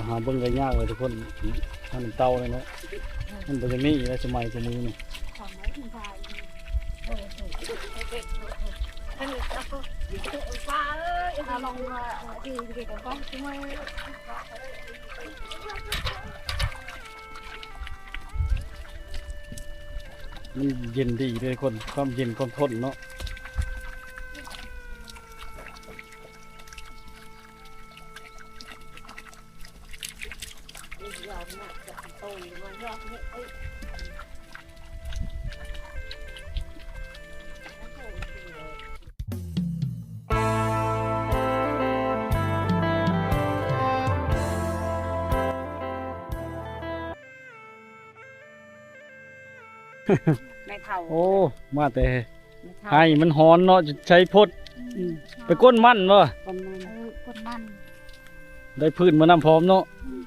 ຫາເບິ່ງໄດ້ຍາກເລີຍທຸກຄົນ ມັນເຕົາເລີຍເນາະ ມັນບໍ່ໄດ້ມີແລ້ວສະໄໝທຸກມື້ນີ້. ມັນເຢັນດີເດ້ທຸກຄົນ ຄວາມເຢັນຄວາມທົນເນາະ. ແມ່ເຖົ້າ ໂອ້ ມາແຕ່ ແມ່ເຖົ້າ ໄຮ່ມັນຮ້ອນເນາະ ໃຊ້ພົດ ອືມ ໄປກົ້ນມັນບໍ່? ກົ້ນມັນ ເອີ ກົ້ນມັນ ໄດ້ພືດມານຳພ້ອມເນາະ. ອືມ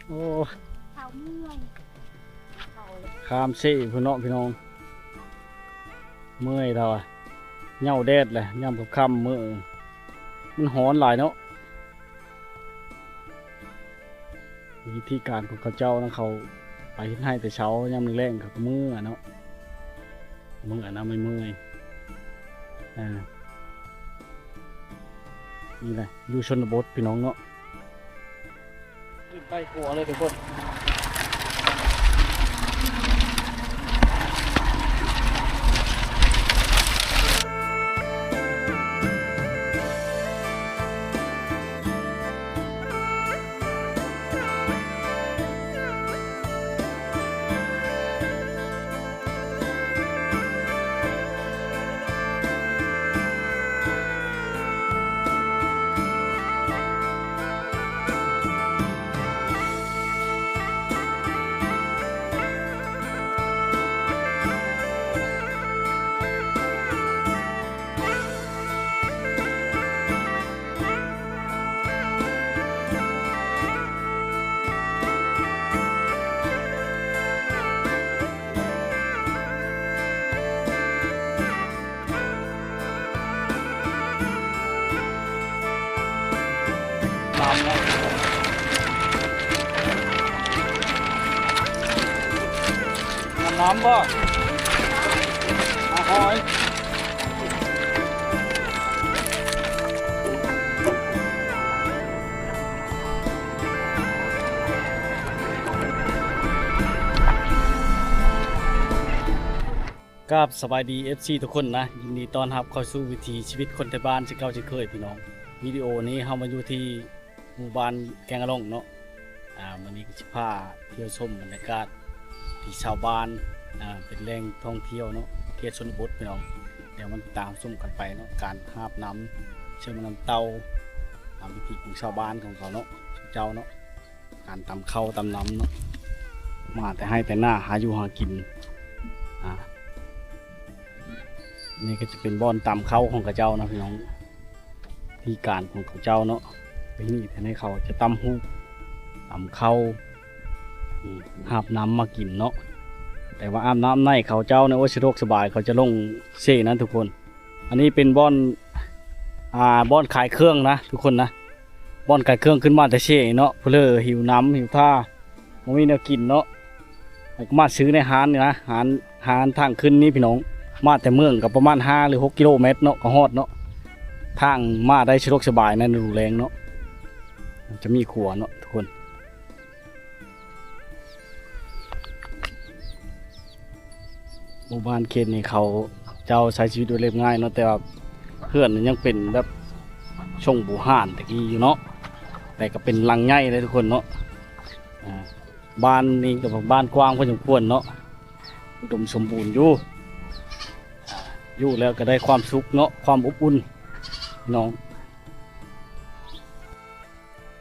ໂອ້ ເຖົ້າເມື່ອຍ ຂ້າມເຊພຸ້ນເນາະພີ່ນ້ອງ ເມື່ອຍແລ້ວ ເຫຍົາແດດແຫຼະ ຍາມຄ່ຳໆມື້ ມັນຮ້ອນຫຼາຍເນາະ. ວິທີການຂອງເຂົາເຈົ້ານະ ເຂົາໄປເຮັດໄຮ່ແຕ່ເຊົ້າ ຍາມແລງໆເຂົາກໍເມື່ອເນາະ ເມື່ອນະ ເມື່ອຍໆ ອ່າ ນີ້ແຫຼະ ຢູ່ຊົນນະບົດພີ່ນ້ອງເນາະ. ໄປຂົວເລີຍທຸກຄົນ. ນ້ຳ ນ້ຳບໍ່? ຫາຫອຍ. ກາບສະບາຍດີ ເອັຟຊີ ທຸກຄົນນະ ຍິນດີຕ້ອນຮັບເຂົ້າສູ່ວິຖີຊີວິດຄົນໄທບ້ານເຊັ່ນເກົ່າເຊັ່ນເຄີຍພີ່ນ້ອງ. ວິດີໂອນີ້ເຮົາມາຢູ່ທີ່ ໝູ່ບ້ານແກ້ງອາລ່ອງເນາະ. ອ່າ ມື້ນີ້ກໍຊິພາທ່ຽວຊົມບັນຍາກາດທີ່ຊາວບ້ານ ອ່າ ເປັນແຫຼ່ງທ່ອງທ່ຽວເນາະ ເຂດຊົນນະບົດພີ່ນ້ອງ. ດຽວມາຕິດຕາມຊົມກັນໄປເນາະ ການຫາບນ້ຳ ເຊິ່ງນ້ຳເຕົາ ຕາມວິຖີຂອງຊາວບ້ານຂອງເຂົາເນາະ ເຈົ້າເນາະ ການຕຳເຂົ້າຕຳນ້ຳເນາະ ມາແຕ່ໄຮ່ແຕ່ນາ ຫາຢູ່ຫາກິນ. ອ່າ ນີ້ກໍຈະເປັນບ່ອນຕຳເຂົ້າຂອງເຂົາເຈົ້ານະພີ່ນ້ອງ. ວິທີການຂອງເຂົາເຈົ້າເນາະ ໄປນີ້ແຖວນີ້ເຂົາຈະຕຳຫູກ ຕຳເຂົ້າ ອືມ ຫາບນ້ຳມາກິນເນາະ. ແຕ່ວ່າອາບນ້ຳໃນເຂົາເຈົ້ານີ້ ໂອ້ຍ ສະດວກສະບາຍ ເຂົາຈະລົງເຊນະທຸກຄົນ. ອັນນີ້ເປັນບ່ອນ ອ່າ ບ່ອນຂາຍເຄື່ອງນະທຸກຄົນນະ ບ່ອນຂາຍເຄື່ອງຂຶ້ນມາແຕ່ເຊເນາະ. ຜູ້ເລີຫິວນ້ຳຫິວທ່າ ບໍ່ມີແນວກິນເນາະ ໃຫ້ມາຊື້ໃນຮ້ານນີ້ນະ ຮ້ານ ຮ້ານທາງຂຶ້ນນີ້ພີ່ນ້ອງ. ມາແຕ່ເມືອງກໍປະມານຫ້າຫຼືຫົກກິໂລແມັດເນາະ ກໍຮອດເນາະ. ທາງມາໄດ້ສະດວກສະບາຍໃນລະດູແລ້ງເນາະ ຈະມີຂົວເນາະທຸກຄົນ. ໝູ່ບ້ານເຂດນີ້ເຂົາເຈົ້າໃຊ້ຊີວິດແບບລຽບງ່າຍເນາະ ແຕ່ວ່າເຮືອນຍັງເປັນແບບຊົງບູຮານແຕ່ກີ້ຢູ່ເນາະ ແຕ່ກໍເປັນຫຼັງໃຫຍ່ເດ້ທຸກຄົນເນາະ. ອ່າ ບ້ານນີ້ກໍບ້ານກວ້າງພໍສົມຄວນເນາະ ອຸດົມສົມບູນຢູ່ ອ່າ ຢູ່ແລ້ວກໍໄດ້ຄວາມສຸກເນາະ ຄວາມອົບອຸ່ນເນາະ.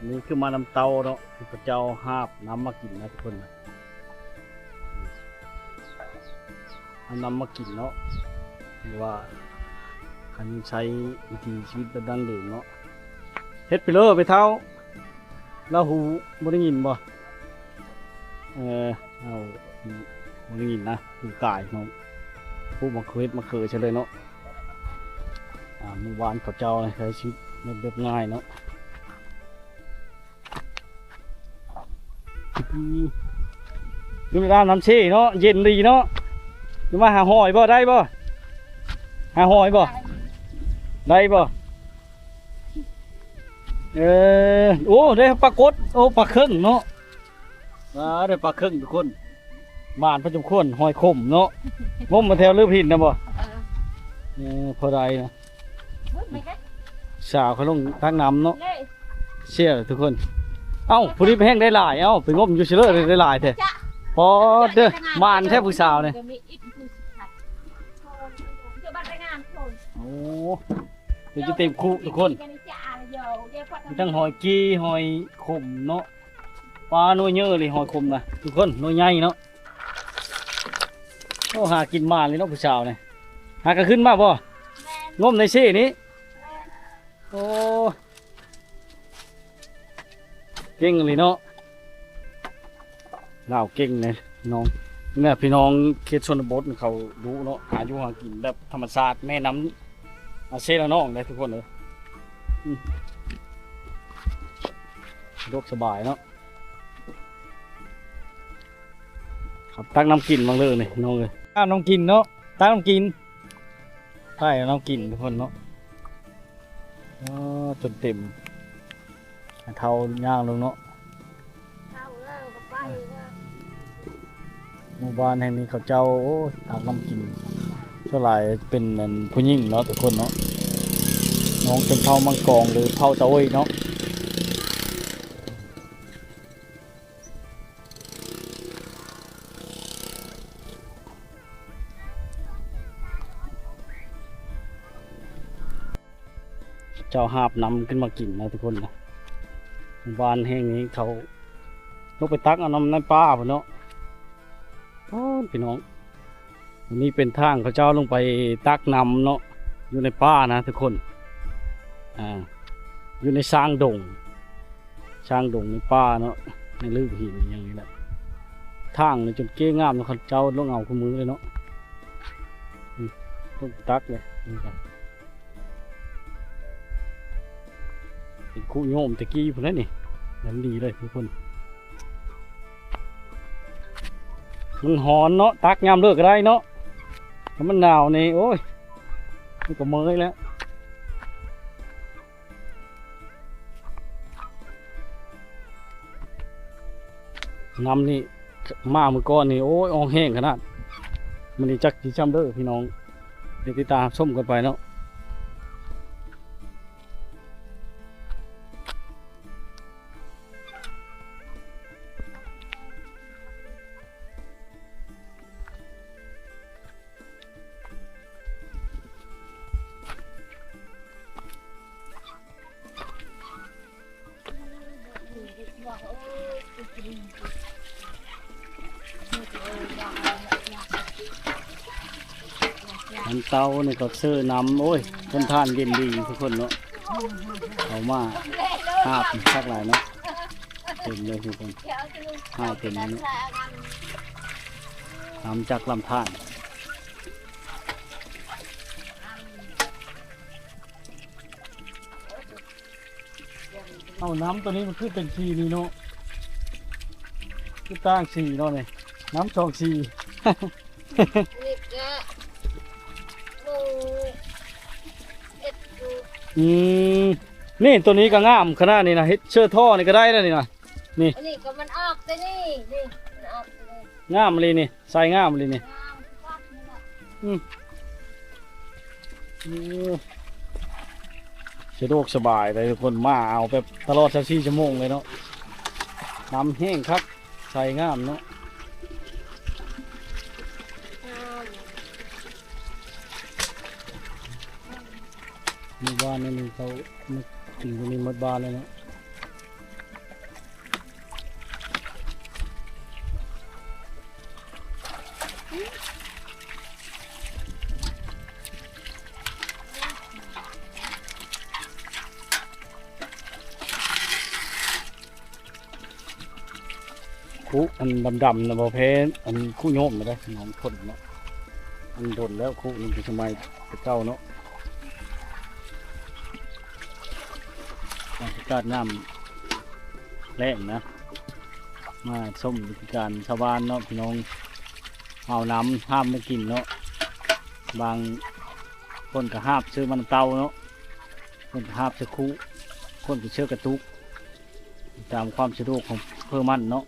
ນີ້ຄືມານ້ຳເຕົ້າເນາະ ທີ່ເຂົາເຈົ້າຫາບນ້ຳມາກິນນະທຸກຄົນນະ ເອົານ້ຳມາກິນເນາະ ຫຼືວ່າຄັນໃຊ້ວິຖີຊີວິດແບບດັ້ງເດີມເນາະ. ເຮັດໄປເລີຍໄປເຖົ້າ ລາວຫູບໍ່ໄດ້ຍິນບໍ່? ເອີ ເຮົາບໍ່ໄດ້ຍິນນະ ຫູຕາຍເນາະ ປູກມະເຂືອ ມະເຂືອໃສ່ເລີຍເນາະ. ອ່າ ໝູ່ບ້ານເຂົາເຈົ້າໃຊ້ຊີວິດແບບ ແບບງ່າຍເນາະ ອືມ ຢູ່ໃນນ້ຳເຊເນາະ ເຢັນດີເນາະ. ຢູ່ມາຫາຫອຍບໍ່ ໄດ້ບໍ່ ຫາຫອຍບໍ່ ໄດ້ບໍ່? ເອີ ໂອ້ ໄດ້ປາກົດ ໂອ້ ປາເຄິ່ງເນາະ. ອ່າ ໄດ້ປາເຄິ່ງທຸກຄົນ ໝານພໍສົມຄວນ ຫອຍຂົມເນາະ. ງົມມາແຖວລືບຫີນນະບໍ່? ເອີ ເອີ ພໍໄດ້ນະ. ສາວເຂົາລົງຕັກນ້ຳເນາະ ເຊຍທຸກຄົນ. ເອົ້າ ຜູ້ນີ້ໄປແຮ່ງໄດ້ຫຼາຍ ເອົ້າ ໄປງົມຢູ່ເຊີເລີໄດ້ຫຼາຍແທ້. ປອດເດີ ໝານແທ້ຜູ້ສາວນີ້. ໂອ້ ເປັນຈະເຕັມຄຸທຸກຄົນ ມີທັງຫອຍກີ ຫອຍຂົມເນາະ. ປາໜ່ວຍເຍີະເລີຍ ຫອຍຂົມນະທຸກຄົນ ໜ່ວຍໃຫຍ່ເນາະ. ໂອ້ ຫາກິນໝານເລີຍເນາະຜູ້ສາວນີ້. ຫາກະຂຶ້ນມາບໍ່? ແມ່ນ ງົມໃນເຊນີ້. ແມ່ນ ໂອ້ ເກັ່ງອີ່ຫຼີເນາະ ລາວເກັ່ງເດ້ນ້ອງ. ນີ້ແຫຼະ ພີ່ນ້ອງເຂດຊົນນະບົດເຂົາດຸເນາະ ຫາຢູ່ຫາກິນແບບທຳມະຊາດ ແມ່ນ້ຳ ອາ ເຊລະນອງເດ້ທຸກຄົນເອີຍ. ອືມ ສະດວກສະບາຍເນາະ. ຄັບ ຕັກນ້ຳກິນບາງເລີນີ້ນ້ອງເອີຍ ຕັກນ້ຳກິນເນາະ ຕັກນ້ຳກິນ ໃສ່ນ້ຳກິນທຸກຄົນເນາະ. ອໍ ຈົນເຕັມ ໃຫ້ເທົ້າຍ່າງລົງເນາະ. ໝູ່ບ້ານແຫ່ງນີ້ເຂົາເຈົ້າ ໂອ້ຍ ຕັກນ້ຳກິນ ສ່ວນຫຼາຍເປັນອັນຜູ້ຍິງເນາະທຸກຄົນເນາະ. ນ້ອງຊົນເຜົ່າມັງກອງ ຫຼື ເຜົ່າຕາໂອ້ຍເນາະ. ເຈົ້າຫາບນ້ຳຂຶ້ນມາກິນນະທຸກຄົນນະ. ບ້ານແຫ່ງນີ້ເຂົາລົງໄປຕັກເອົານ້ຳໃນປ່າພຸ້ນເນາະ. ໂອ້ ພີ່ນ້ອງ ອັນນີ້ເປັນທາງເຂົາເຈົ້າລົງໄປຕັກນ້ຳເນາະ ຢູ່ໃນປ່ານະທຸກຄົນ. ອ່າ ຢູ່ໃນຊາງດົງ ຊາງດົງໃນປ່າເນາະ ໃນລືບຫີນຫຍັງນີ້ແຫຼະ. ທາງນີ້ຈົນເກ້ງາມເນາະ ເຂົາເຈົ້າລົງເອົາຄູ່ມື້ເລີຍເນາະ. ອືມ ລົງຕັກເລີຍ ນີ້ກະ ເປັນຄຸໂຍມແຕ່ກີ້ພຸ້ນແຫຼະນີ້ ນັ້ນດີເລີຍທຸກຄົນ. ມັນຮ້ອນເນາະ ຕັກຍາມເລີກກະໄດ້ເນາະ. ຖ້າມັນໜາວນີ້ ໂອ້ຍ ມັນກະເມື່ອຍແລ້ວ. ນ້ຳນີ້ ມາມື້ກ່ອນນີ້ ໂອ້ຍ ອອກແຮງຂະໜາດ. ມື້ນີ້ຈັກຊິຊ່ຳເດີພີ່ນ້ອງ ຕິດຕາມຊົມກັນໄປເນາະ. ນ້ຳເຕົ້ານີ້ກະເຊີນ້ຳ ໂອ້ຍ ທົນທານເຢັນດີທຸກຄົນເນາະ. ເຂົ້າມາຫາບຄັກຫຼາຍເນາະ ເຕັມເລີຍທຸກຄົນ ຫາບເຕັມເລີຍເນາະ ນ້ຳຈາກລຳທານ. ເອົາ ນ້ຳໂຕນີ້ມັນຄືເປັນສີນີ້ເນາະ ຄືຕ່າງສີເນາະນີ້ ນ້ຳສອງສີ. ນີ້ກະໝູ່ເຮັດຢູ່ ອືມ ນີ້ໂຕນີ້ກະງາມຂະໜາດນີ້ນະ ເຮັດເຊີທໍ່ນີ້ກະໄດ້ແລ້ວນີ້ນະ. ນີ້ ອັນນີ້ກະມັນອອກແຕ່ນີ້ ນີ້ມັນອອກແຕ່ນີ້ ງາມອີ່ຫຼີນີ້ ໃສ່ງາມອີ່ຫຼີນີ້ ງາມຄັກນີ້ລະ. ອືມ ໂອ້ ສະດວກສະບາຍເລີຍທຸກຄົນ ມາເອົາແບບຕະຫຼອດຊາວສີ່ຊົ່ວໂມງເລີຍເນາະ. ນ້ຳແຮງຄັກ ໃສ່ງາມເນາະ. ໝູ່ບ້ານນີ້ເຂົາມາກິນຢູ່ນີ້ໝົດບ້ານເລີຍເນາະ. ຄຸອັນດຳໆນະ ບໍ່ແພ້ອັນຄຸໂຍມນະເດ້ ນ້ອງທົນເນາະ. ອັນດົນແລ້ວ ຄຸນີ້ແຕ່ສະໄໝແຕ່ເກົ່າເນາະ. ອາກາດຍາມແລ້ງນະ. ມາຊົມວິທີການຊາວບ້ານເນາະພີ່ນ້ອງ ເອົານ້ຳຫາບມາກິນເນາະ. ບາງຄົນກໍຫາບໃສ່ໝາກນ້ຳເຕົ້າເນາະ, ຄົນກໍຫາບໃສ່ຄຸ, ຄົນກໍເຊີກະຕຸກ ຕາມຄວາມສະດວກຂອງເພິ່ນມັນເນາະ.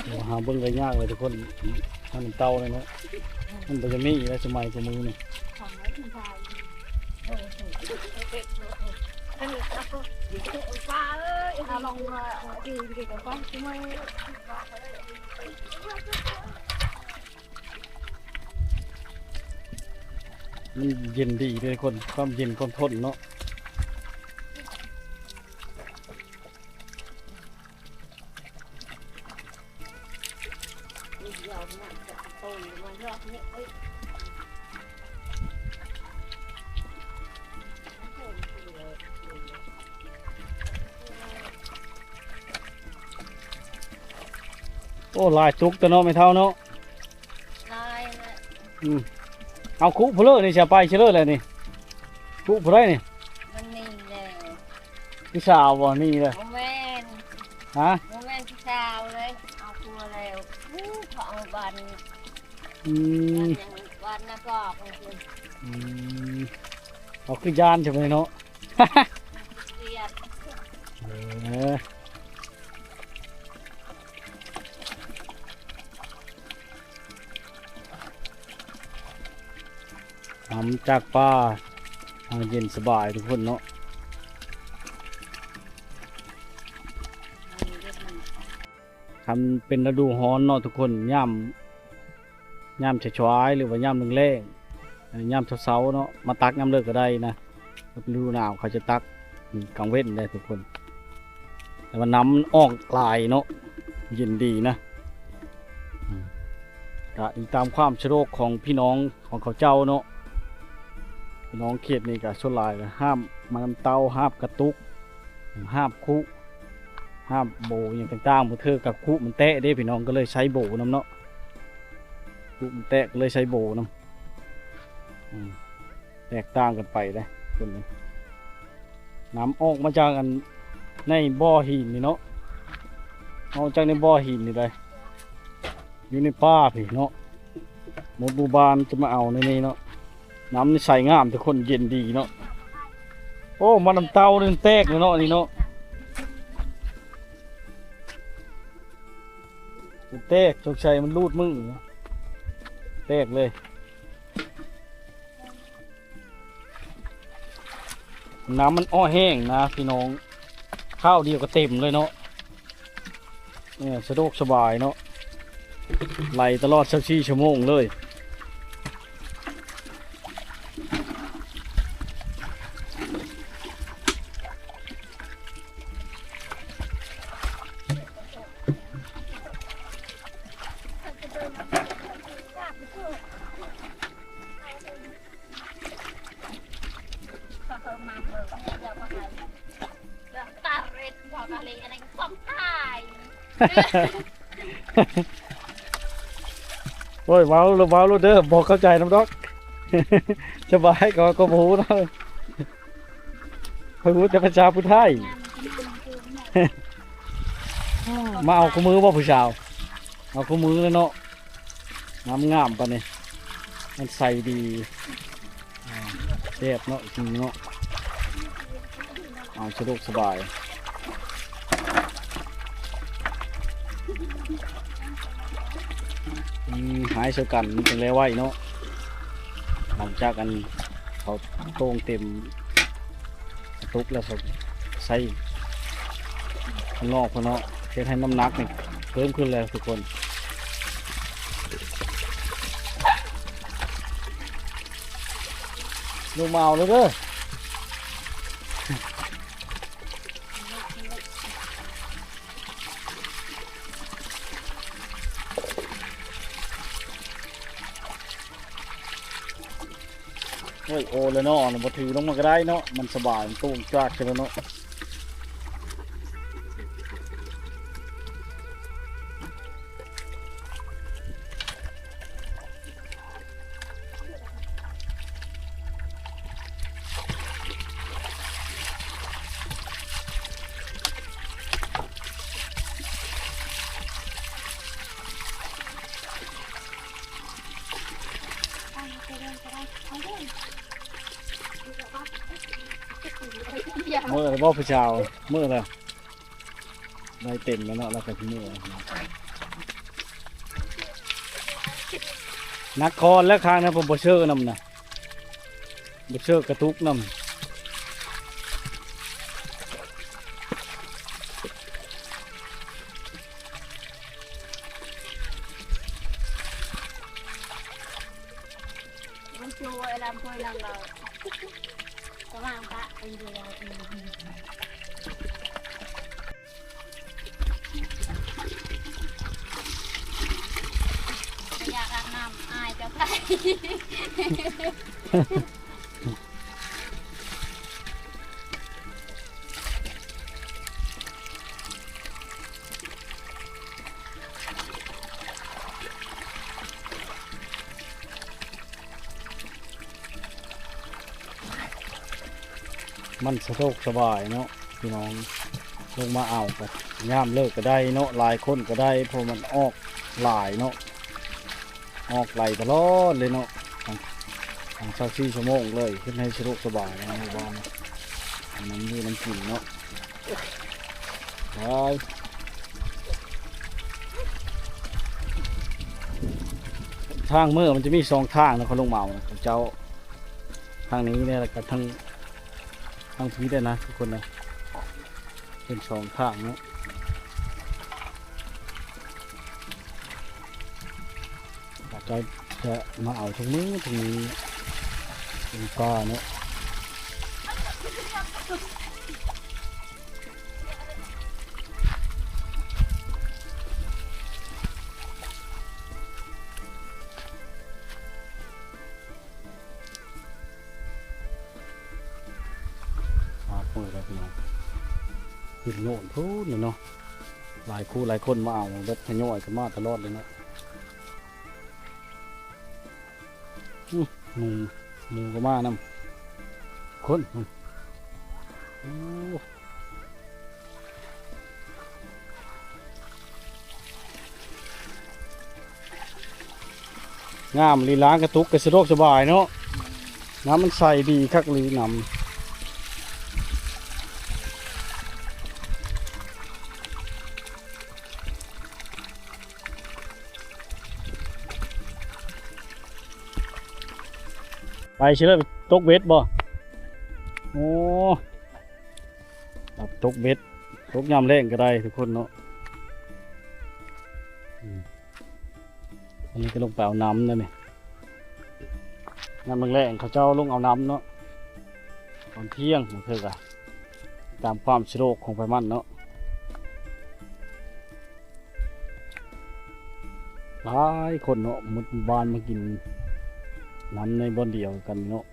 ໂອ້ ຫາເບິ່ງກໍຍາກເລີຍທຸກຄົນ ມັນເຕົາເລີຍເນາະ ມັນບໍ່ຈະມີແລ້ວສະໄໝກວ່າມື້ນີ້. ມັນເຢັນດີເດ້ທຸກຄົນ ຄວາມເຢັນຄວາມທົນເນາະ. ໂອ້ ຫຼາຍຕຸກແຕ່ເນາະ ແມ່ເຖົ້າເນາະ. ຫຼາຍແຫຼະ. ອືມ ເອົາຄຸຜູ້ເລີນີ້ ຊິເອົາໄປຊິເລີແຫຼະນີ້ ຄຸຜູ້ໃດນີ້? ມັນນີ້ແຫຼະ ຜູ້ສາວບໍ່? ນີ້ແຫຼະ ບໍ່ແມ່ນ. ຮະ? ບໍ່ແມ່ນຜູ້ສາວເລີຍ ເອົາຜົວແລ້ວ. ອູ້ ເຂົາເອົາບ້ານ ອືມ ບ້ານນາກອກ. ອືມ ເອົາຄືຢ້ານຈັ່ງໃດເນາະ. ເອີ ນ້ຳຈາກປ່າ ເຢັນສະບາຍທຸກຄົນເນາະ. ຄັນເປັນລະດູຮ້ອນເນາະທຸກຄົນ ຍາມ ຍາມສາຍໆ ຫຼືວ່າຍາມແລງໆ ຍາມເຊົ້າໆ ເນາະ ມາຕັກຍາມເລີກກໍໄດ້ນະ. ລະດູໜາວເຂົາຈະຕັກກາງເວັນໄດ້ທຸກຄົນ ແຕ່ວ່ານ້ຳມັນອອກຫຼາຍເນາະ ເຢັນດີນະ. ອືມ ກະອີງຕາມຄວາມສະດວກຂອງພີ່ນ້ອງຂອງເຂົາເຈົ້າເນາະ. ພີ່ນ້ອງເຂດນີ້ກະສ່ວນຫຼາຍກະຫາບໝາກນ້ຳເຕົ້າ ຫາບກະຕຸກ ຫາບຄຸ ຫາບໂບຫຍັງຕ່າງໆ. ບາງເທື່ອກະຄຸມັນແຕະເດ້ພີ່ນ້ອງ ກໍເລີຍໃຊ້ໂບນຳເນາະ ຄຸມັນແຕະກໍເລີຍໃຊ້ໂບນຳ. ອືມ ແຕກຕ່າງກັນໄປເດ້ຄົນນີ້. ນ້ຳອອກມາຈາກອັນ ໃນບໍ່ຫີນນີ້ເນາະ ອອກຈາກໃນບໍ່ຫີນນີ້ໄດ໋ ຢູ່ໃນປ່າພີ້ເນາະ. ໝົດໝູ່ບ້ານຈະມາເອົາໃນນີ້ເນາະ. ນ້ຳນີ້ໃສງາມທຸກຄົນ ເຢັນດີເນາະ. ໂອ້ ໝາກນ້ຳເຕົ້ານີ້ແຕກແລ້ວເນາະ ນີ້ເນາະ ແຕກ ສົງໄສມັນຮູດມື ແຕກເລີຍ. ນ້ຳມັນເອາະແຫ້ງນະພີ່ນ້ອງ ຄາວດຽວກໍເຕັມເລີຍເນາະ. ເອີ ສະດວກສະບາຍເນາະ ໄຫຼຕະຫຼອດຊາວສີ່ຊົ່ວໂມງເລີຍ. ໂອ້ຍ ເວົ້າ ເວົ້າໂລດເດີ ບໍ່ເຂົ້າໃຈນຳດອກ. ສະບາຍ ກໍ ກໍບໍ່ຮູ້ເນາະ ຂ້ອຍຮູ້ແຕ່ພາສາຜູ້ໄທ. ມາເອົາຄູ່ມື້ບໍ່ຜູ້ສາວ? ເອົາຄູ່ມື້ແລ້ວເນາະ. ນ້ຳງາມປານນີ້ ມັນໃສດີ ແຊບເນາະ ກິນເນາະ ເອົາສະດວກສະບາຍ. ອືມ ຫາຍສຳຄັນ ມັນຈັ່ງແລໄວເນາະ ຫຼັງຈາກອັນ ເຂົາໂຕ່ງເຕັມ ກະຕຸກແລ້ວກໍໃສ່ຂ້າງນອກພຸ້ນເນາະ ເຮັດໃຫ້ນ້ຳໜັກນີ້ເພີ່ມຂຶ້ນແລ້ວທຸກຄົນ. ລົງມາເອົາເລີຍເດີ. ໂ ໂອ້ຍ ໂອແລ້ວເນາະ ບໍ່ຖືລົງມາກໍໄດ້ເນາະ ມັນສະບາຍ ມັນໂຕ່ງຈາກຊະແລ້ວເນາະ. ເມື່ອແລ້ວບໍ່ຜູ້ສາວ ເມື່ອແລ້ວ ໄດ້ເຕັມແລ້ວເນາະ ແລ້ວກໍຊິເມື່ອ ໜັກຄອນແລ້ວ ຄາງນັ້ນເພິ່ນບໍ່ເຊີນຳນະ ບໍ່ເຊີກະຕຸກນຳ. ຢາກອາບນ້ຳ ອາຍເຈົ້າໄປ. ມັນສະດວກສະບາຍເນາະພີ່ນ້ອງ ລົງມາເອົາກໍຍາມເລີກກໍໄດ້ເນາະ ຫຼາຍຄົນກໍໄດ້ ເພາະມັນອອກຫຼາຍເນາະ ອອກໄຫຼຕະຫຼອດເລີຍເນາະ ສາມສິບສີ່ຊົ່ວໂມງເລີຍ ເຮັດໃຫ້ສະດວກສະບາຍເນາະ ຢູ່ບ້ານ ອັນນັ້ນຢູ່ນຳກິນເນາະ. ໄປ ທາງເມືອມັນຈະມີສອງທາງນະ ເຂົາລົງມາເອົານະ ເຂົາເຈົ້າ ທາງນີ້ແດ່ ແລ້ວກໍທາງ ທາງພີ້ແດ່ນະ ທຸກຄົນນະ ເປັນສອງທາງເນາະ. ເຂົາເຈົ້າຈະມາເອົາທຸກມື້ ທຸກມື້ ເປັນປ່າເນາະ. ຫາເປີດແລ້ວພີ່ນ້ອງ ຂຶ້ນໂນ້ນພຸ້ນເລີຍເນາະ ຫຼາຍຄູ່ຫຼາຍຄົນມາເອົາ ແບບທະຍອຍກັນມາຕະຫຼອດເລີຍເນາະ. ອື ໝູ ໝູກໍມານຳ ຄົນ ໂອ້ ງາມອີ່ຫຼີ ລ້າງກະຕຸກກໍສະດວກສະບາຍເນາະ ນ້ຳມັນໃສດີຄັກອີ່ຫຼີ ນ້ຳ. ໄປຊິເລີຍ ໄປຕົກເບັດບໍ່? ໂອ້ ຕັບຕົກເບັດ ຕົກຍາມແລງກໍໄດ້ທຸກຄົນເນາະ. ອືມ ອັນນີ້ກໍລົງໄປເອົານ້ຳແລ້ວນີ້ ຍາມແລງໆ ເຂົາເຈົ້າລົງເອົານ້ຳເນາະ ຕອນທ່ຽງ ບາງເທື່ອກໍຕາມຄວາມສະດວກຂອງໃຜມັນເນາະ. ຫຼາຍຄົນເນາະ ໝົດໝູ່ບ້ານມາກິນນ້ຳໃນບ່ອນດຽວກັນເນາະ.